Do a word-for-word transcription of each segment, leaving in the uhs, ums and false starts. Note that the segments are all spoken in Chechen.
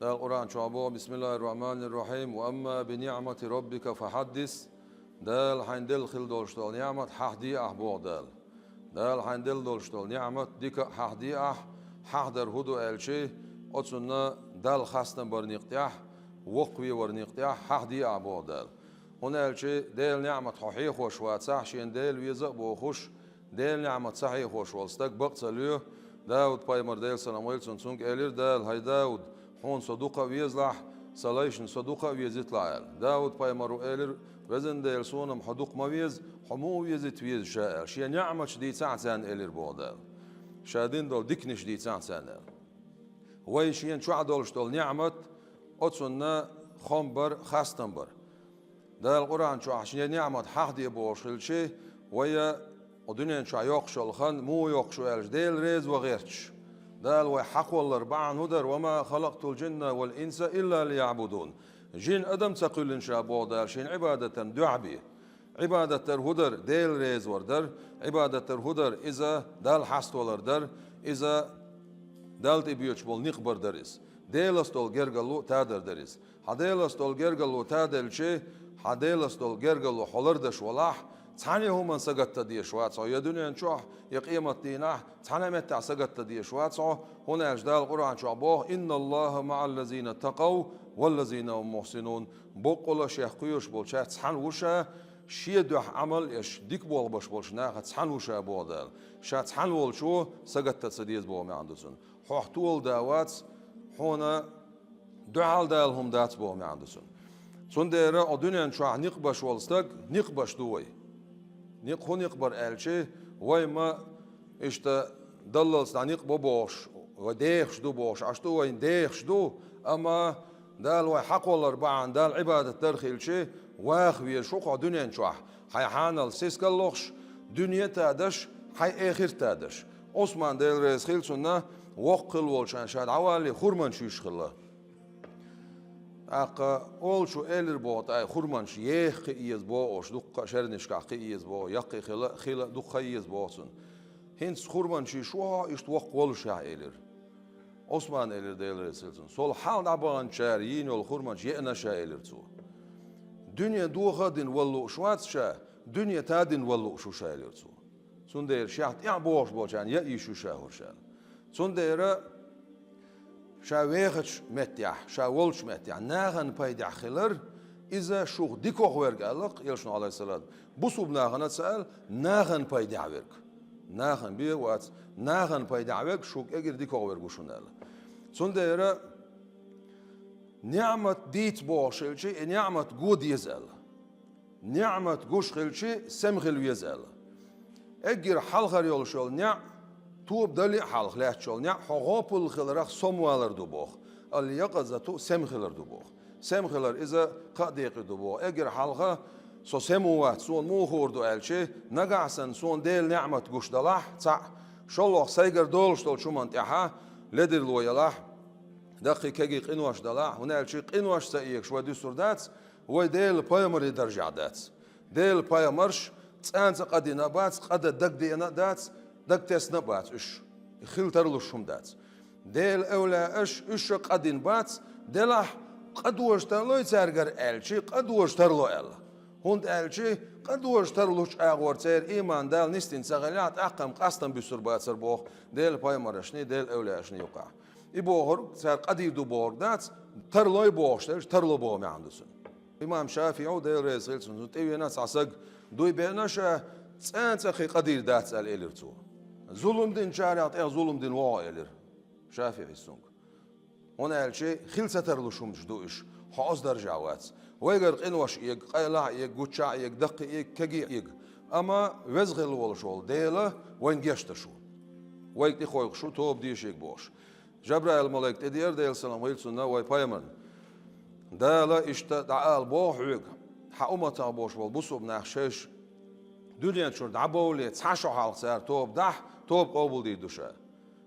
Дала Къуръан чохь боху: «Бисмиллахир-рахманир-рахим. Ва амма би ниъмати роббика фахьаддис». Дала хьайн делла хила долуш долу ниъмат хьахьде ахь, боху Дала. Дала хьайн делла долуш долу ниъмат дика а хьахьде ахь, хьахьдар хӀун ду аьлчи, оцунна Далла хастам бар некъа тӀехь, воккхаве вар некъа тӀехь хьахьде ахь, боху Дала. ХӀунда аьлча Делан ниъмат хьо хьехош вацахь, шена Дела веза а бохуш, Делан ниъмат ца хьехош волу стаг бакъ ца лоь. Дауд-пайхамар, Делан салам хуьлда цунна, цуьнга элира Дала: «ХӀай Дауд, хьуна со дукха а везалахь, сан лайшна со дукха а везийталахь», – аьлла. Дауд-пайхамаро элира: «Везан Дела, суна-м хьо дукха ма веза, хьо муха везийта веза ша?» – аьлла. Шен ниъматаш дийцахь царна элира, боху Дала. Ша дина долу диканаш дийцахь царна аьлла. Вай шена чохь долуш долу ниъмат, оцунна хам бар, хастам бар. Дала Къуръан чохь шен ниъмат хьахьде бохуш хилчи, вай а, кху дуьнен чохь йоккхуш йолу хан муха йоккхуш ву аьлча, Дела реза ван гӀерташ, Дала вай хьакхоллар бахьана хӀун дара: «Ва ма халакътул джинна вал инса илла лияъбудун». Жин, адам ца кхоьллина ша, боху Дала, шена Ӏибадатан дуьхьа бен. Ӏибадат дар хӀун дара? Дела реза вар дара. Ӏибадат дар хӀун дара? Иза Далла хьаставалар дара. Иза Далла тӀе боьдуш болу некъ бар дара иза. Делаца долу гергарло тадар дара иза. Хьан Делаца долу гергарло таделчи, хьан Делаца долу гергарло хьо лардеш валахь, цхьана а хӀуманна сагатдан дезаш вац хьо, я дуьнен чохь, я къематдийнахь, цхьана а меттехь сагатдан дезаш вац хьо, хӀунда аьлча Дала Къуръан чохь боху: «Инналлаха маъаллазина такъав валлазина хум мухсинун». Боккъала а шех кхоьруш болчаьрца цхьаьна ву ша, шен дуьхьа Ӏамал еш, дика болх беш болчу нахаца цхьаьна ву ша, боху Дала. Ша цхьаьна волчо сагатдан ца деза боху маьӀна ду цунна. Хьох тола да вац, хьуна дуьхьал дала хӀума дац боху маьӀна ду цунна. Цундела кху дуьнен чохь некъ беш волу стаг, некъ беш ду вай. Некъ хӀун некъ бара аьлчи, вай ма иштта даллалц дӀа некъ бо бохуш, вай дехаш ду бохуш, Ӏаш ду вайна дехаш ду, амма Дала вай хьакхоллар бахьана Далла Ӏибадат дар хилчи, ваха везаш ву кху дуьнен чохь, хьайн хьанал сискал лохуш, дуьне а тадеш, хьайн эхарт а тадеш. Ӏусман, Дела реза хила цунна, воккха хилла волчарна ша дӀавалале хурманаш юьсуш хилла. ТӀаккха олучо элира боху, тӀаккха хурманаш еха кхиа еза боху, ош дуккха а шернишкахь кхиа еза боху, яккхий хила, хила дуккха а еза боху цунна. ХӀинца хурманаш юьсуш ву хьо, иштта воккха волуш ахь, элира. Ӏусман элира, Дела реза хила цунна: «Сол хьалха дӀабаханчара йийна йолу хурманаш еана ша», – элира цо. «Дуьне доха а дина вала лууш вац ша, дуьне тадина вала лууш ву ша», – элира цо. Цундела шех тӀаьхьа бохуш болчарна яа йиш ю ша хӀорш аьлла. Цундела ша вехачу меттехь, ша волчу меттехь нахана пайдехь хилар, иза шух дикох верг аьлла-кх элчано, Ӏалайхиссалату, бусулба нахана а ца аьлла, нахана пайдехь верг. Нахана бен а вац, нахана пайдехь верг шух кегира дикох верг ву шуна аьлла. Цундела ниъмат дийца бохуш хилчи, и ниъмат го деза аьлла. НиӀмат гуш хилчи, сема хила веза аьлла. Эггара хьалхара йолуш йолу неӀ, тоба дале а хьалха лаьтташ йолу неӀ, хьо гӀопал хиларх сомавалар ду боху. Ал-якъазату, сема хилар ду боху. Сема хилар иза кхаа декъе ду боху. Эггара хьалха со сема ву вац, суна муха хуур ду аьлчи, нагахь санна суна Дела неӀмат гуш далахь, цхьаъ, шолгӀа сайгара долуш долчу хӀуманна тӀехьа ледарло ялахь, даккхий кегий къинош далахь, хӀунда аьлча къинош ца эгаш вай дуьсур дац, вай Делан пайхамарийн даржехь дац. Делан пайхамарш цкъа а къа дина а бац, къа дан дагадеана а дац, дагатесна а бац уьш. Хила тарлуш хӀума дац. Делан эвлаяаш, уьш а къа дина бац, делахь къа дожа тарлой цаьргара аьлчи, къа дожа тарло аьлла. ХӀунда аьлчи къа дожа тарлучу агӀор церан ийман Дала нисдина ца хилахь, тӀаккха-м къастам буьсур бацар боху Делан пайхамаршний, Делан эвлаяашний юкъахь. И бохург, цара къа дийр ду бохург дац, тарлой бохуш дерш, тарло боху маьӀна ду цуьнан. Имам ШафиӀу, Дела реза хила цунна, цунна тӀевеана цхьа саг, дуй беана ша, цкъа а къа дийр дац аьлла, элира цо. Зулам динчарех тӀех зулам дина ву хьо, элира ШафиӀис цуьнга. ХӀунда аьлча хила ца тарлуш хӀуманаш ду уьш, хьо оцу даржехь вац. Вайгара къинош эга, къайлаха эга, гучча а эга, даккхий эга, кегий эга. Амма веза хилла волуш волу Дела вайна гечдеш ву. Вайга тӀекхойкхуш ву, тоба де шега бохуш. Жабраил-малайк тӀедеара, Делан салам хила цунна, вай пайхамарна. Дала иштта дӀаала боху хьоьга, хьан умматах болуш болу бусулба нах шайша дуьнен чуьра дӀабовлале, цхьа шо хьалха цара тоба дахь, тоба къобалдийр ду ша.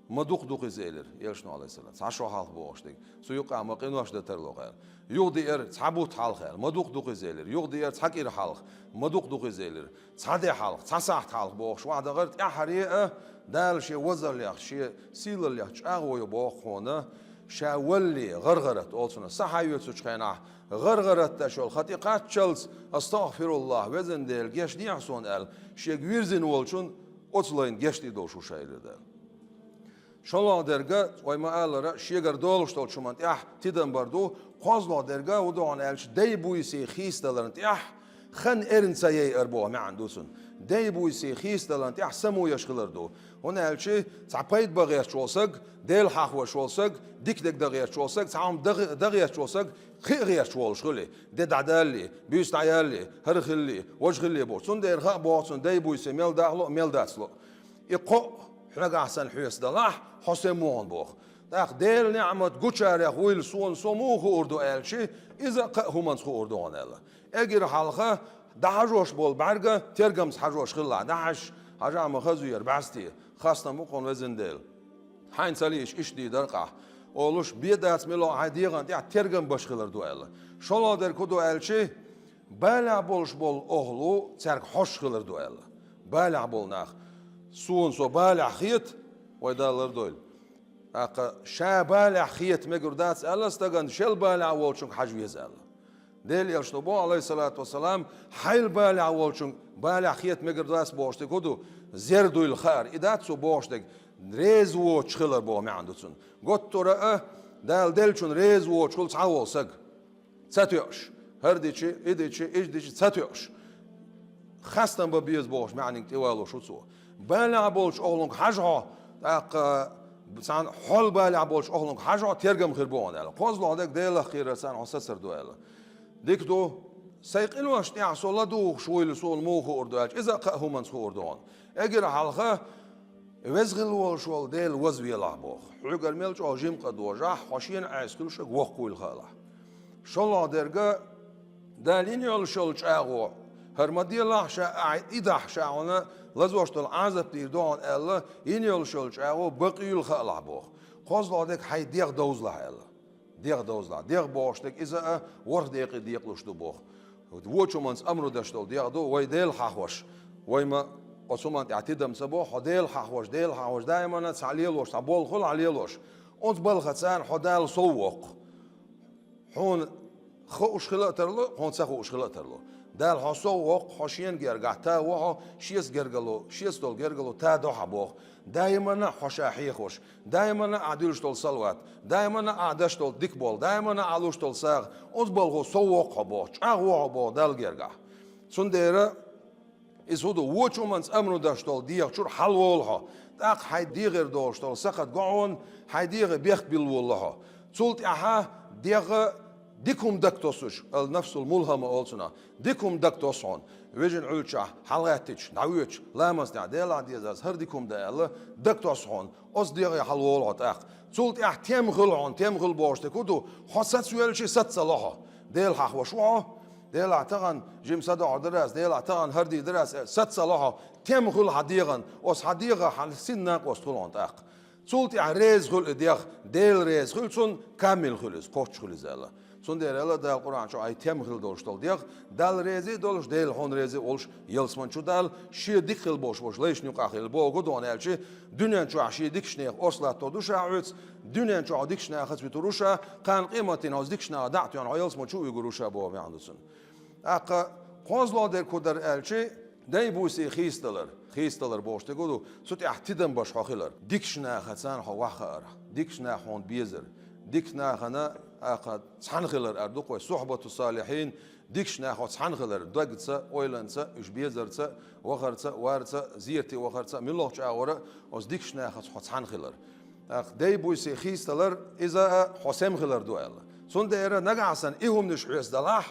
Ма дукха ду-кх иза, элира элчано, Ӏалайхиссалам, цхьа шо хьалха бохуш дерг. Цу юкъахь ма къинош дан тарло-кх аьлла. Юхадеара цхьа бутт хьалха аьлла. Ма дукха ду-кх иза, элира. Юхадеара цхьа кӀира хьалха. Ма дукха ду-кх иза, элира. Цхьа де хьалха, цхьа сахьт хьалха бохуш вахьа дахара, тӀаьххьара а Дала шен возаллех, шен сийлаллех чӀагӀо йо боху хьуна, Ша валли, гӀаргӀарат олу цунах, сахьа оьцучу хенахь, гӀаргӀарат деш йолу хан тӀекхаччалц, «АстагӀфируллахӀ, Везан Дела, гечдехьа суна», аьлла, шега вирзина волчун оцу лайна гечдийр долуш ву ша, элира Дала. ШолгӀа дерг, вай ма-аллара, шегара долуш долчу хӀуманна тӀехь тидам бар ду, кхозлагӀа дерг хӀун ду хьуна аьлча, дай-буьйсий хийцадаларна тӀехь хан эрна ца яйар боху маьӀна ду цунна. Дай-буьйсий хийцадаларна тӀехь самуеш хилар ду. ХӀунда аьлча цхьа пайда бан гӀерташ волу саг, Дела хьахош волу саг, дика дерг дан гӀерташ волу саг, цхьа хӀума дан гӀе-, дан гӀерташ волу саг, кхиа гӀерташ волуш хуьлий, де дӀадаллий, буьйса дӀаяллий, хӀара хиллий, важа хиллий боху. Цундела хаа боху цунна дай-буьйсий мел дахло а, мел дацло а. И кхоъ хьоьгахь санна хьоьца далахь, хьо сема ву хьуна боху. ТӀаккха Делан неӀмат гучарех вуйла суна со муха хуур ду аьлча, иза а кхаа хӀуманца хуур ду хьуна аьлла. Эгира хьалха дӀахьажош болу бӀаьрга тергамца хьажош хилла, дӀахьажаш, хьажахь ма хаза ву яра бӀаьсте, хастам бу хьуна, Везан Дела. Хьайна ца лийча иштта дийр дара-кх ахь, олуш, бен дац мила хьайн дегӀан тӀехь тергам беш хилар ду аьлла. ШолгӀа дерг хӀун ду аьлча, балехь болуш болу охӀла цаьрга хьожуш хилар ду аьлла. Балехь болу нах. Суна со балехь хета, вай Дала лардойла. ТӀаккха ша балехь хета мегар дац аьлла, стагана шел балехь волчуьнга хьажа веза аьлла. Делан Элчано боху, Ӏалайхиссалату вассалам, хьайл балехь волчуьнга балехь хета мегар дац бохуш дерг хӀун ду? Зер дуйла хаар. И дац цо бохуш дерг, реза воцуш хилар боху маьӀна ду цунна. Готтура а, Дала деллачунна реза воцуш хуьлу цхьа а волу саг. Ца тоьуш, хӀара дича, и дича, иш дича ца тоьуш. Хастам бан беза бохуш маьӀниг тӀе валош ву цо. Балехь болчу охӀлунга хьажа хьо, тӀаккха цхьана хьол балехь болчу охӀлунга хьажа хьо, тергам хир бу хьуна аьлла. КхозлагӀа дерг Делах кхерар царна хьо сацар ду аьлла. Дика ду, сайн къиношна тӀехь со ладугӀуш вуйла суна муха хуур ду аьлча, иза а кхаа хӀуманца хуур ду хьуна. Эгира хьалха, веза хилла волуш волу Дела вазвелахь боху. Хьоьгара мел чӀогӀа жима къа дожахь, хьо шена Ӏеса хуьлуш воккха вуйла хаалахь. ШолгӀа дерг, Дала йина йолуш йолу чӀагӀо, хӀара ма делахь ша, ахь и дахь ша хьуна лазош долу Ӏазап дийр ду хьуна аьлла, йина йолуш йолу чӀагӀо бакъ юйла хаалахь боху. КхозлагӀа дерг хьайн дегӀ довзалахь аьлла. ДегӀ довзалахь. ДегӀ бохуш дерг иза а ворхӀ декъе декъалуш ду боху. Вочу хӀуманца амру деш долу дегӀ ду, вай Дела хьахош. Вай ма оцу хӀуманна тӀехь тидам ца бо, хьо Дела хьахош, Дела хьахош, даимана цхьа лелош, цхьа болх хуьлу хьан лелош. Оцу балхаца хьо Дала сов воккху. Хьуна хууш хила а тарло, хьуна ца хууш хила а тарло. Дала хьо сов воккху, хьо шена гергахь та во хьо, шеца гергало, шеца долу гергало та до хьан боху. Даимана хьо ша хьехош, даимана ахь дуьллуш долу салават, даимана ахь деш долу дика болу, даимана ахь луш долу сагӀа, оцу балхо сов воккху хьо боху, чӀагӀ во хьо боху Далла гергахь. Цундела иза хӀун ду, вочу хӀуманца амру деш долу дегӀа чуьра хьалаволу хьо, тӀаккха хьайн дегӀера долуш долу сакхат го хьуна, хьайн дегӀе бехк биллаволало хьо. Цул тӀаьхьа дегӀ дика хӀума дагатоссуш, ал-нафсул мулхама олу цунах, дика хӀума дагатосу хьуна. Вижина Ӏуьллучохь, хьалагӀаьттича, дӀавоьдуш, ламаз тӀехь Делахь деза ас, хӀара дика хӀума дан аьлла, дагатосу хьуна, оцу дегӀе хьалаволу хьо тӀаккха. Цул тӀаьхьа тем хила хьуна, тем хила бохуш дерг хӀун ду, хьо сацавелча саца ца ло хьо. Дела хьахош ву хьо, Делахь тахана жима са дохьур дара ас, Делахь тахана хӀара дийр дара ас, саца ца ло хьо, тем хуьлу хьан дегӀан, оцу хьан дегӀан хьан синна накъост хуьлу хьуна тӀаккха. Цул тӀаьхьа реза хуьлу и дегӀ, Дела реза хуьлу цунна, камил хуьлу иза, кхоччуш хуьлу иза аьлла. Цундела аьлла Дала Къуръан чу, хьайн тем хила долуш долу дегӀ, Далла реза а долуш, Дела хьуна реза а волуш, ялсамани чу Дала, шен дика хила болуш болуш, лайшна юкъахь хила боху ду хьуна аьлча, дуьнен чохь шен дикачу нехан орца латто ду ша хьоьца, дуьнен чохь дикачу нахаца вуьтур ву ша, кхана къематдийнахь оцу дикачу наха дӀа а тоьхна хьо ялсамани чу а вуьгур ву ша боху маьӀна ду цунна. ТӀаккха кхозлагӀа дерг хӀун дара аьлча, дай-буьйсий хийцадалар, хийцадалар бохуш дерг хӀун ду, цу тӀехь тидам беш хьо хилар. Дикачу нахаца хьо ваха хаар, дикачу наха хьуна безар, дикачу нахана, тӀаккха, цхьаьна хилар аьлла ду-кх вай, сухьбату салихьин, дикачу нахана цхьаьна хилар, дагца, ойланца, уьш безарца, вахарца, варца, зерате вахарца, муьлххачу агӀора оцу дикачу нахаца хьо цхьаьна хилар. ТӀаккха дай-буьйсий хийцадалар, иза а хьо сема хилар ду аьлла. Цундела нагахь санна и хӀуманаш хьоьца далахь,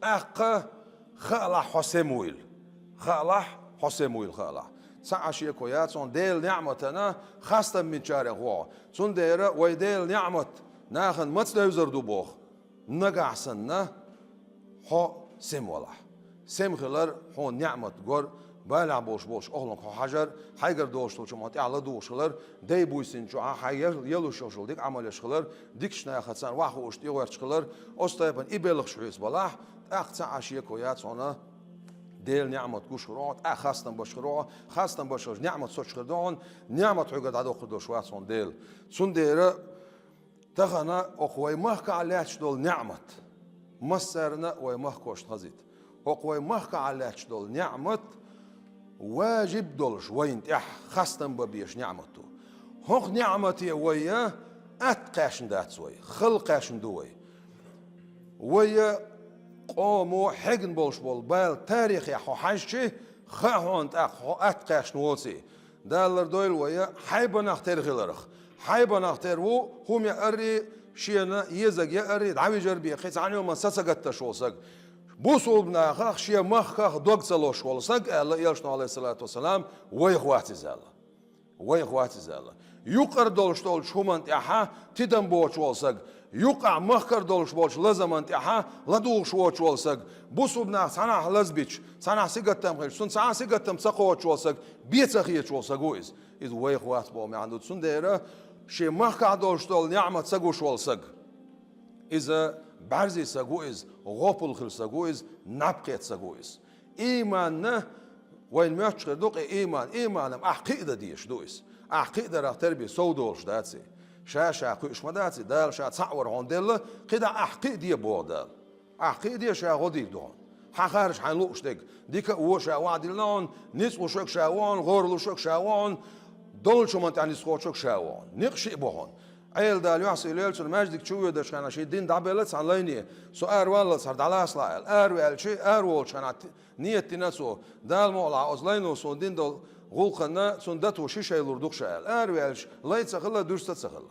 тӀаккха хаалахь хьо сема вуйла. Хаалахь хьо сема вуйла, хаалахь. Цхьа а шеко яц хьуна, Делан неӀматана хастам бинчарех ву хьо. Цундела вай Делан неӀмат нахана маца девзар ду боху. Нагахь санна хьо сема валахь. Сема хилар хьуна неӀмат гор, балехь болуш болчу охӀлунга хьо хьажар, хьайгара долуш долчу хӀуманна тӀехь ладугӀуш хилар, дай-буьйсанна чохь хьайн ял-, ялуш йолуш йолу дика Ӏамалш хилар, дикачу нахаца ваха хууш тӀехӀоьттуш хилар, оцу тайпана и белхаш хьоьца балахь, тӀаккха цхьа а шеко яц хьуна, Делан неӀмат гуш хир ву хьо, тӀаккха хастам беш хир ву хьо, хастам беш хилча неӀмат соцуш хир ду хьуна, неӀмат хьоьгара дӀадоккхур долуш вац хьуна Дела. Цундела Тахана окху вай махкахь лаьтташ долу неӀмат массарна а вай махкошна хазийта. ХӀокху вай махкахь лаьтташ долу неӀмат важиб долуш вайна тӀехь хастам бан безаш неӀмат ду. ХӀокху неӀмате вай атта кхаьчна дац вай, хала кхаьчна ду вай. Вай къомо хьегна болуш болу бала тарихехь хьо хьаьжчи, хаьа хьуна тӀаккха хьо атта кхаьчна воций. Дала лардойла вай хьайбанах тера хиларх. Хьайбанах тера ву хӀума яарий, шена езаг яарий, дӀавижар бен кхин цхьана йоман са ца гатташ волу саг. Бусулба нахах, шен махках дог ца лозуш волу саг, аьлла Элчано, алейхиссалату вассалам, вайх вац иза аьлла. Вайх вац иза аьлла. Юкъара долуш долчу хӀуманна тӀехьа тидам боцуш волу саг, юкъахь махкара долуш болчу лазаман тӀехьа ладугӀуш воцуш волу саг, бусулба нах цхьанахь лазбича, цхьанахь сигаттам хилча, цунна цхьа а сигаттам ца кхочуш волу саг, бен ца хеташ волу саг ву иза. Иза вайх вац боху маьӀна ду. Цундела шен махкахь долуш долу неӀмат ца гуш волу саг, иза бӀаьрзе саг ву иза, гӀопал хилла саг ву иза, наб кхетта саг ву иза. Ийманна вайна моьттуш хир ду-кх и ийман. Ийманам ахь кхиадан дезаш ду иза. Ахь кхиадарах тера бен сов долуш дац и. Ша-ша кхуьуш ма дац и. Дала ша цхьаъ вара хьуна делла, кхидӀа ахь кхиаде боху Дала. Ахь кхиаде, ша гӀо дийр ду хьуна. Хьан харжа хьайна лууш дерг. Дика а, вон а ша ваӀда диллина хьуна, ницкъ луш а ша ву хьуна, гӀора луш а ша ву хьуна, долчу хӀуманна тӀехь нисхочуш а ша ву хьуна. Некъ шиъ бу хьуна. Ӏела Дала юьхь сийлахь йойла цунна, маьждиг чу воьдучу хенахь шен дин дӀабелла цхьана лайне, со араваллалц хьара дӀалаца ла аьлла. Араваьлча, араволучу хенахь т-, нийят дина цо, Дала мукъ лахь, оцу лайно суна дина долу гӀуллакхана цунна дато ши шай лур ду-кх ша аьлла. Араваьлча, лай ца хилла, дуьрста ца хилла.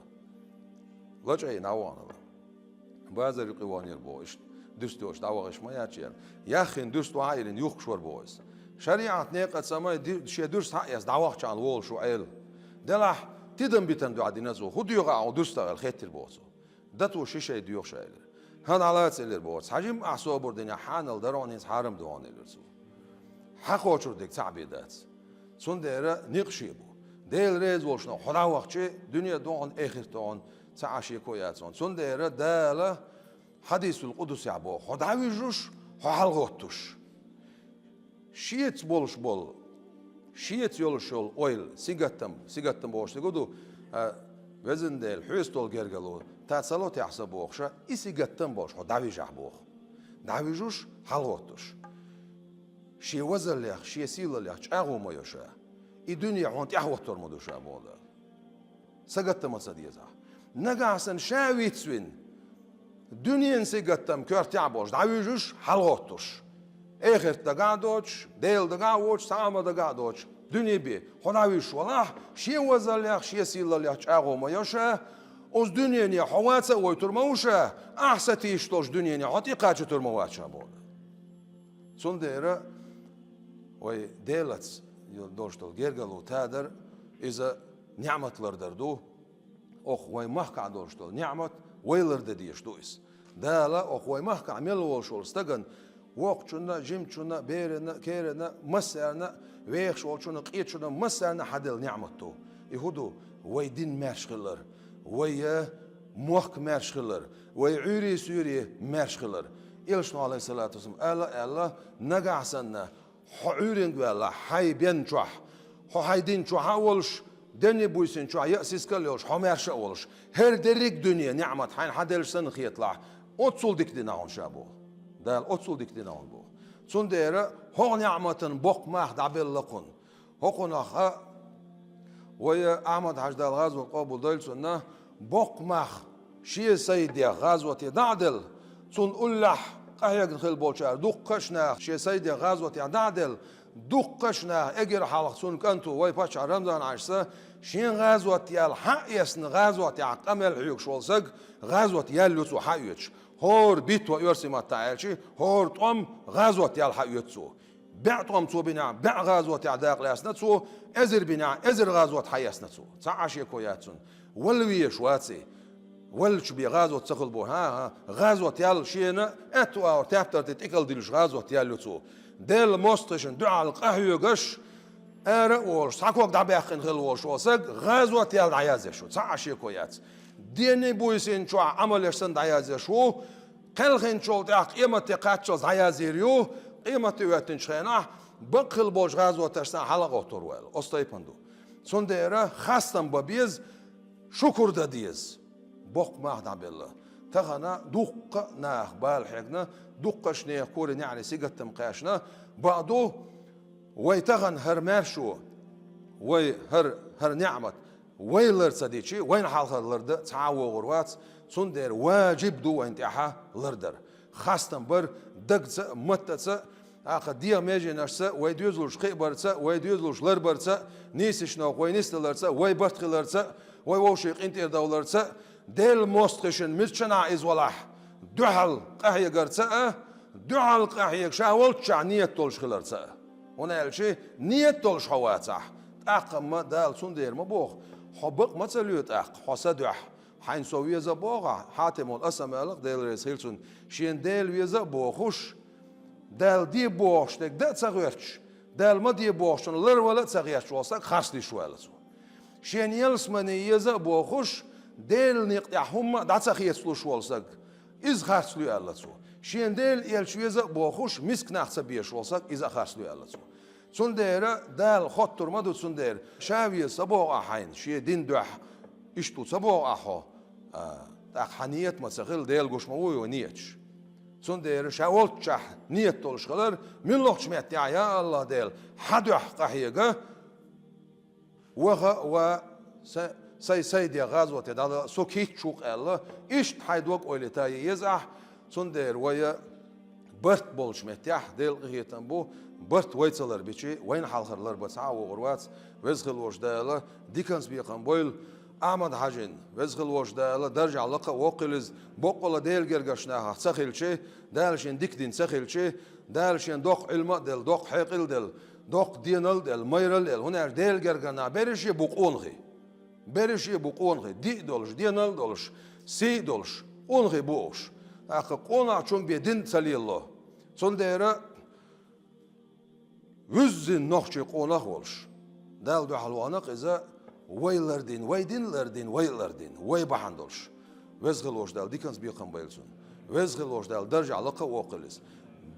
ЛачӀайна дӀавахана. Базар юкъе ваханера боху иштта. Дуьрста йолуш дӀавахийташ ма яц шена. Яххина дуьрста вахьа а йиллина юхкуш вара боху иза. ШариӀат некъаца ма ди-, шен дуьрста хьаэцна дӀавахчарна волуш ву Ӏела. Делахь, тидам битан дуьхьа дина цо. ХӀун доьху ахь хьуна дуьрста аьлла хеттира боху цо. Дато ши шай доьху ша элира. ХӀан, дӀалаца элира боху цо. Хьажим ахь собар динехь хьанал дара хьуна, хӀинца хьарам ду хьуна элира цо. Хьан кхочур дерг цхьаъ бен дац. Цундела некъ шиъ бу. Дела реза волуш хьо дӀавахча, дуьне а ду хьуна, эхарт а ду хьуна, цхьа а шеко яц хьуна. Цундела Дала хьадисул къудсехь боху: хьо дӀавуьжуш, хьо хьалагӀоттуш. Шеца болуш болу, шеца йолуш йолу ойла, сигаттам, сигаттам бохуш дерг ду, а, везан Дела, хьоьца долу гергало, та ца ло техьа сан бохуш, и сигаттам болуш хьо дӀавижахь боху. ДӀавижуш, хьалагӀоттуш. Шен вазаллех, шен сийлаллех чӀагӀо ма йо ша. И дуьне хьуна тӀаьхьахӀоттор ма ду ша боху Дала. Сагатта ма ца дезахь. Нагахь санна ша вицвина, дуьненан сигаттам коьртехь а болуш, дӀавуьжуш, хьалагӀоттуш. Эхарт дагахь а доцуш, Дела дагахь а воцуш, цхьа а ма дагахь а доцуш, дуьне бен хьо дӀавуьжуш валахь, шен вазаллех, шен сийлаллех чӀагӀо ма йо ша, оцу дуьнене хьо ваца а войтур ма ву ша, ахьа сатийсаш долчу дуьнене хьо тӀекхачийтур ма вац ша боху. Цундела вай Делаца долуш долу гергало тадар, иза неӀмат лардар ду. Окху вай махкахь долуш долу неӀмат вай лардан дезаш ду иза. Дала окху вай махкахь мел волуш волу стагана, воккхачунна, жимачунна, берана, керана, массарна, вехаш волчунна, къечунна, массарна хьаделла неӀмат ду. И хӀун ду? Вай дин маьрша хилар, вай мохк маьрша хилар, вай Ӏуьйре-суьйре маьрша хилар. Элчано, алейхиссалату вассалам, ала а аьлла, нагахь санна, хьо Ӏуьйренга ваьлла, хьайн бен чохь, хьо хьайн дин чохь а волуш, денний буьйсанна чохь яа сискал а йолуш, хьо маьрша а волуш, хӀара дерриг а дуьне неӀмат хьайна хьаделлаш санна хеталахь, оццул дика дина хьуна ша боху. Дала оццул дика дина хьуна боху. Цундела хӀокху неӀматан боккха мах дӀабелла кхунна. ХӀокхунах а вай Ахьмад-Хьаьжа, Дала гӀазот къобалдойла цунна, боккха мах шен сайдех гӀазоте дӀа а делла, цунна уллехь къахьегна хилла болчара дуккха а наха шен сайдех гӀазотехь дӀа а делла, дуккха а наха эггара хьалха цуьнан кӀанто вай паччахь Рамзан-Хьаьжас шен гӀазот яьлла хьа а эцна, гӀазотехь къамел хьоьгуш волу саг гӀазот яьлла ю цо хьаоьцуш. ХӀора битва, оьрсийн маттахь аьлча, хӀора тӀом гӀазот яьлла хьаоьцу цо. БӀе тӀом цо бинехь, бӀе гӀазотехь дакъа лаьцна цо, эзар бинехь, эзар гӀазот хьаэцна цо. Цхьа а шеко яц цунна. Вала везаш вац и. Валлачу бен гӀазот ца хилла бу. ХӀан-хӀа, гӀазот яьлла шена, аьтту агӀор тептар тӀе тӀекӀалдиллуш гӀазот яьлла ю цо. Делан мостагӀашна дуьхьал къахьоьгуш, ара а волуш, цхьа ког дӀабаьккхина хилла волуш волу саг гӀазот яьлла дӀаязъеш ву. Цхьа а шеко яц. Денний буьйсанна чохь Ӏамал еш санна дӀаязъеш ву. Кхелхинчул тӀаьхьа къематде кхаччалц дӀаязйийр ю, къематде хӀоьттинчу хенахь бакъ хилла болчу гӀазоташца хьала а гӀоттур ву аьлла, оцу тайпана ду. Цундела хастам бан беза, шукур дан деза. боккха мах дӀабелла. Тахана дуккха а наха бала хьегна, дуккхача нехан кора неӀарий сигатам кхаьчна, бакъду, вай тахана хӀара маьршо, вай хӀара, хӀара неӀмат, вай лар ца дича, вайна хьалхара лардан цхьа а вогӀур вац, цундела важиб ду вайна тӀехьа лардар. Хастам бар дагца а, маттаца а, тӀаккха дегӀа меженашца а, вай доьзалш кхиабарца а, вай доьзалш ларбарца а, нийсача новкъа вай нисдаларца а, вай барт хиларца а, вай вовшийн къинтӀера довларца а, Делан мостагӀашна миччанхьа иза валахь, дуьхьал къахьегарца а, дуьхьал къахьега ша волччахь нийят долуш хиларца а. ХӀунда аьлча нийят долуш хьо вацахь, тӀаккха-м Дала цундела ма боху: «Хьо бакъ ма ца лоь тӀаккха, хьо сан дуьхьа, хьайна со веза а бохахь». Хьатимул Асам аьлла-кх, Дела реза хила цунна, шена Дела веза а бохуш, Дала де бохуш дерг дан а ца гӀоьрташ, Дала ма де бохучунна ларвала а ца гӀерташ волу стаг харц луьйш ву аьлла цо. Шена ялсамани еза а бохуш, Делан некъа тӀехь хӀумма а дӀа ца хецалуш волу стаг, иза харц луьй аьлла цо. Шена Делан элча веза а бохуш, миска нах ца безаш волу стаг, иза а харц луьй аьлла цо. Цундела Дала хоттур ма ду цундела, ша веза ца боху ахь хьайна, шен дин дуьхьа, иштта ву ца боху ахь хьо, а, тӀаккха хьан нийят ма ца хила, Дела гуш ма ву вай нийяташ. Цундела ша волччахь нийят долуш хилар, муьлххачу меттехь, я АллахӀ Дела, хьан дуьхьа къахьега, ваха а ва, са-, сай, сай дегӀ гӀазоте дӀадала, со кийча ву-кх аьлла, иштта хьайн дог ойла йита еза ахь, цундела вай барт болчу меттехь, Делан къинхетам бу, барт вай ца ларбича, вайна хьалхара ларбан цхьа а вогӀур вац, Веза хила волчу Дала диканца бекхам бойла Ахьмад-Хьаьжин, Веза хила волчу Дала даржехь лакха а воккхийла иза, боккъала Делан гергарчу нахах ца хилча, Дала шена дика дина ца хилча, Дала шена доккха Ӏилма а делла, доккха хьекъал а делла, доккха денал а делла, майралла а делла, хӀунда аьлча Делан гергара нах берриш а бу къонахий. Берриш а бу къонахий, диъ долуш, денал а долуш, сий а долуш, къонахий бу уьш. ТӀаккха къонахчун бен дин ца лелало. Цундела вуьззина нохчий къонах а волуш, Далла дуьхьал вахана-кх иза, вай лардина, вай дин лардина, вай а лардина, вай бахьана долуш. Веза хила волчу Дала диканца бекхам бойла цунна. Веза хила волчу Дала даржехь лакха а воккхийла иза.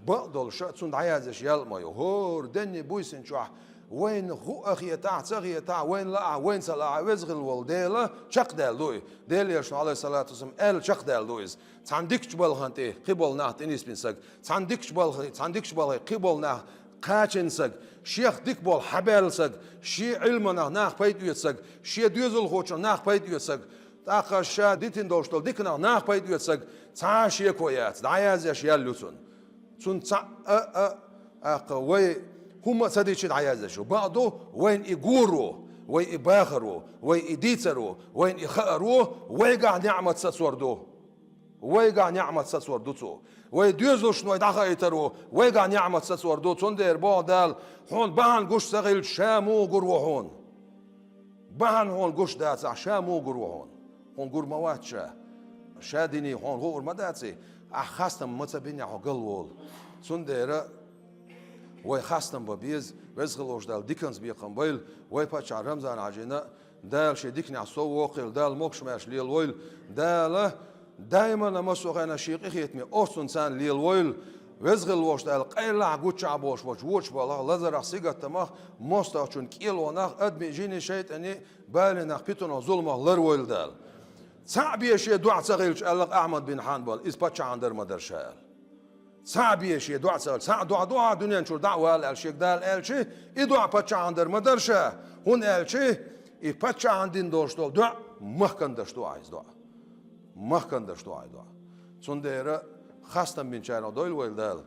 Бакъдолуш а цунна дӀаяздеш ял а ма ю. ХӀора денна буьйсанна чохь вайна хӀуъа хетахь а, ца хетахь а, вайна лаахь а, вайна ца лаахь а, Веза хила волу Дела чекхдаьлла ду и. Делан Элчано, Ӏалайхиссалату вассалам, аьлла чекхдаьлла ду иза. Цхьана дикачу балхана тӀе кхин болу нах тӀе нисбина саг, цхьана дикачу балхе-, цхьана дикачу балхе кхин болу нах кхачийна саг, шех дика болу хьабаьлла саг, шен Ӏилманах нах пайда оьцу саг, шен доьзалхочух нах пайда оьцу саг, тӀаккха ша дитина долуш долу диканах нах пайда оьцу саг, цхьа а шеко яц, дӀаяздеш ял ю цунна. Цунна цхьаъ а, а, тӀаккха вай хӀумма а ца дича дӀаяздеш ю. Бакъду, вайна и гуро, вай и бахаро, вай и дийцаро, вайна и хааро вайгахь неӀмат сацор ду. Вайгахь неӀмат сацор ду цо. Вай доьзалшна вай дӀахаийтаро вайгахь неӀмат сацор ду. Цундела боху Дала: «Хьуна бахьана гуш ца хилча, ша муха гур ву хьуна? Бахьана хьуна гуш дацахь, ша муха гур ву хьуна? Хьуна гур ма вац ша. Ша диний хьуна хуур ма даций, ахь хастам ма ца бинехь хьо галволу». Цундела вай хастам бан беза, Веза хила волчу Дала диканца бекхам бойла вай паччахьна Рамзан-Хьаьжина а, Дала шен диканехь сов воккхийла, Дала могуш-маьрша лелавойла, Дала даимана массо а хенахь шен къинхетаме орцунца царна лелавойла. Веза хила волчу Дала къайлахь гуччахь болуш болчу вочу балхах, лазарах, сигатамах, мостагӀчун кӀелонах, адамийн, жинийн, шайтӀанийн балинах, питанах, зуламах ларвойла Дала. Цхьаъ бен шен доӀа ца хилча, аьлла-кх Ахьмад бин Хьанбала, иза паччахьан дар ма дара ша аьлла. Цхьаъ бен шен доӀа ца хилча, цхьаъ доӀа ду ахь дуьнен чуьра дӀа а вала аьлла шега Дала аьлча, и доӀа паччахьан дар ма дара ша, хӀунда аьлча и паччахьан дина долуш долу доӀа махкан даш ду ахь иза доӀа. Махкан даш ду ахь и доӀа. Цундела хастам бинчарах дойла вай Дала.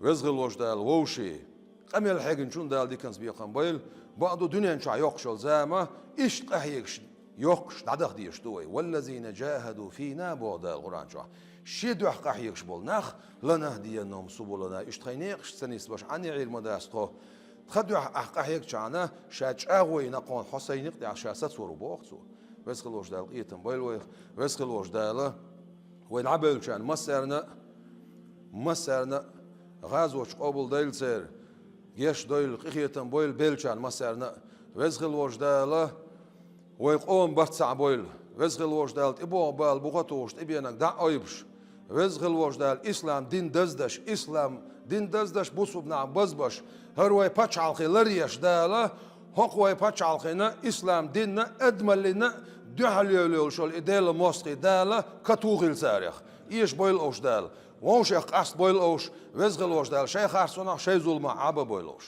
Веза хила волчу Дала вовший, къамел хьегначунна Дала диканца бекхам бойла, бакъду дуьнен чохь йоккхуш йолу зама иштта къахьегаш йоккхуш дӀадаха дезаш ду вай. «Валлазина джахаду фина», боху Дала Къуръан чохь. Шен дуьхьа къахьегаш болу нах, «ланахдияннахум субулана», иштта тхайн некъаш ца нисбеш, Ӏан неӀийр ма дац тхо. Тхан дуьхьа ахь къахьегчахьана, ша чӀагӀо йина кхунна, хьо сайн некъа тӀехь ша сацор ву боху цо. Веза хила волчу Дала къинхетам бойла вайх, Веза хила волчу Дала вай дӀабевллачарна массарна а, массарна а гӀазоташ къобалдойла церан, гечдойла, къинхетам бойла беллачарна массарна а. Веза хила волчу Дала вай къоман барт цхьаъ бойла. Веза хила волчу Дала тӀебогӀу бала буха тухуш тӀебенарг дӀа а ойбуш. Веза хила волчу Дала ислам дин даздеш, ислам дин даздеш, бусулба нах базбеш, хӀара вай пачхьалкхе ларъеш Дала, хӀокху вай пачхьалкхена, ислам динна, адамаллина, Дуьхьал йолуш йолу и Делан мостагӀий Дала катухийла царех. Эшабойла уьш Дала. Вовшех къасбойла уьш, Веза хилла волчу Дала шайн харцонах, шайн зуламах Ӏабабойла уьш.